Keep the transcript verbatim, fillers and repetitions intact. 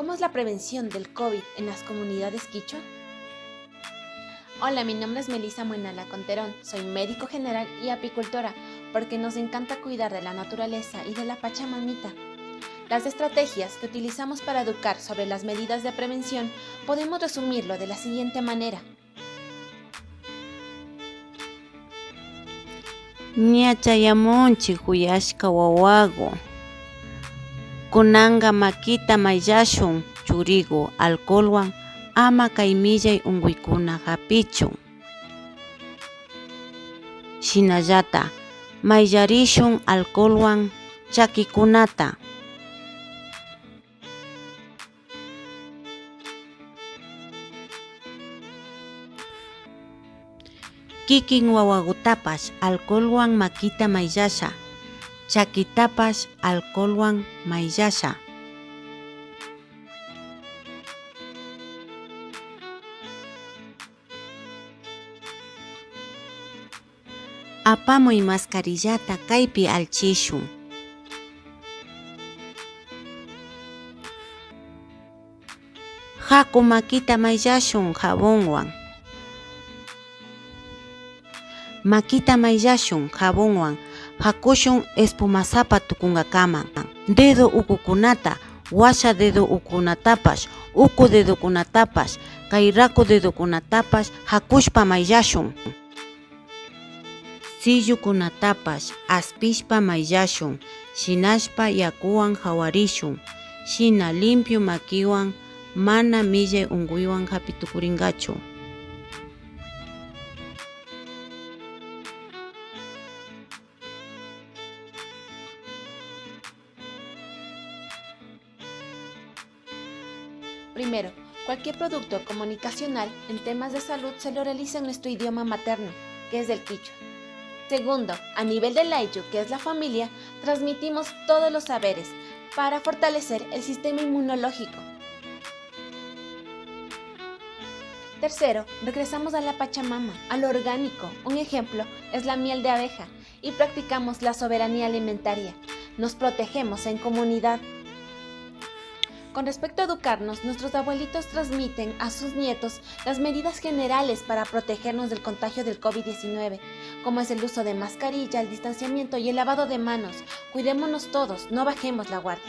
¿Cómo es la prevención del COVID en las comunidades quichua? Hola, mi nombre es Melissa Muenala Conterón, soy médico general y apicultora, porque nos encanta cuidar de la naturaleza y de la Pachamamita. Las estrategias que utilizamos para educar sobre las medidas de prevención podemos resumirlo de la siguiente manera. Ña chayamunchik, kuyashka wawagu. Kunanka makita mayllashun churigu alcoholwan, ama kay millay unkuykuna hapichun. Shinallata mayllarishun alcoholwan chakikunata. Kikin wawagutapash alcoholwan makita mayllasha, chakitapash alcoholwan mayllasha. Apamuy mascarillata kaypi alchishun. Haku makita mayllashun jabonwan. Makita mayllashun jabonwan, hakushun espumasapa tukunkakaman. Dedo ukukunata, washa dedo ukukunatapash, uku dedokunatapash, kay raku dedokunatapash hakushpa mayllashun. Sillukunatapash aspishpa mayllashun, shinashpa yakuwan hawarishun, shina limpio makiwan mana millay unkuywan hapi tukurinkachu. Primero, cualquier producto comunicacional en temas de salud se lo realiza en nuestro idioma materno, que es el quichua. Segundo, a nivel del ayllu, que es la familia, transmitimos todos los saberes para fortalecer el sistema inmunológico. Tercero, regresamos a la Pachamama, a lo orgánico. Un ejemplo es la miel de abeja, y practicamos la soberanía alimentaria. Nos protegemos en comunidad. Con respecto a educarnos, nuestros abuelitos transmiten a sus nietos las medidas generales para protegernos del contagio del COVID diecinueve, como es el uso de mascarilla, el distanciamiento y el lavado de manos. Cuidémonos todos, no bajemos la guardia.